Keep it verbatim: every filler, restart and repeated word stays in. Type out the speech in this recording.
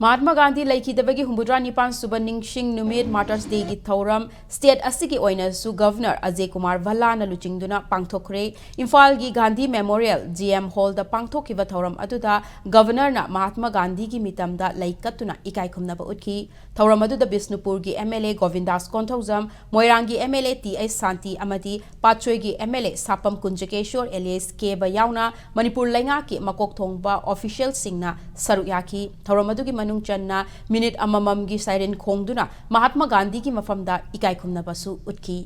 ꯃꯍꯥꯠꯃꯥ ꯒꯥꯟꯙꯤ ꯂꯩꯈꯤꯗꯕꯒꯤ ꯍꯨꯝꯐꯨꯇꯔꯥ ꯅꯤꯄꯥꯟ ꯁꯨꯕ ꯅꯤꯡꯁꯤꯡ ꯅꯨꯃꯤꯠ, Martyrs Day ꯒꯤ ꯊꯧꯔꯝ state ꯑꯁꯤꯒꯤ ꯑꯣꯏꯅꯁꯨ Governor ꯑꯖꯌ ꯀꯨꯃꯥꯔ ꯚꯜꯂꯥꯅ ꯂꯨꯆꯤꯡꯗꯨꯅ ꯄꯥꯡꯊꯣꯛꯈ꯭ꯔꯦ꯫ ꯏꯝꯐꯥꯜꯒꯤ Gandhi Memorial G M Hall ꯗ ꯄꯥꯡꯊꯣꯛꯈꯤꯕ ꯊꯧꯔꯝ ꯑꯗꯨꯗ Governor ꯅ ꯃꯍꯥꯠꯃꯥ ꯒꯥꯟꯙꯤꯒꯤ ꯃꯤꯇꯝꯗ ꯂꯩ ꯀꯠꯇꯨꯅ ꯏꯀꯥꯏ ꯈꯨꯝꯅꯕ ꯎꯠꯈꯤ꯫ ꯊꯧꯔꯝ ꯑꯗꯨꯗ ꯕꯤꯁꯅꯨꯄꯨꯔꯒꯤ M L A ꯒꯣꯕꯤꯟꯗꯥꯁ ꯀꯣꯟꯊꯧꯖꯝ, ꯃꯣꯏꯔꯥꯡꯒꯤ M L A T H ꯁꯥꯟꯇꯤ ꯑꯃꯗꯤ ꯄꯥꯠꯁꯣꯏꯒꯤ M L A ꯁꯥꯄꯝ ꯀꯨꯟꯖꯀꯦꯁꯣꯔ alias ꯀꯦꯕ ꯌꯥꯎꯅ ꯃꯅꯤꯄꯨꯔ ꯂꯩꯉꯥꯛꯀꯤ ꯃꯀꯣꯛ ꯊꯣꯡꯕ official ꯁꯤꯡꯅ ꯁꯔꯨꯛ ꯌꯥꯈꯤ꯫ ꯊꯧꯔꯝ ꯑꯗꯨꯒꯤ ꯃꯅꯨꯡ ꯆꯟꯅ ꯃꯤꯅꯤꯠ ꯑꯃꯃꯝꯒꯤ siren ꯈꯣꯡꯗꯨꯅ ꯃꯍꯥꯠꯃꯥ ꯒꯥꯟꯙꯤꯒꯤ ꯃꯐꯝꯗ ꯏꯀꯥꯏ ꯈꯨꯝꯅꯕꯁꯨ ꯎꯠꯈꯤ꯫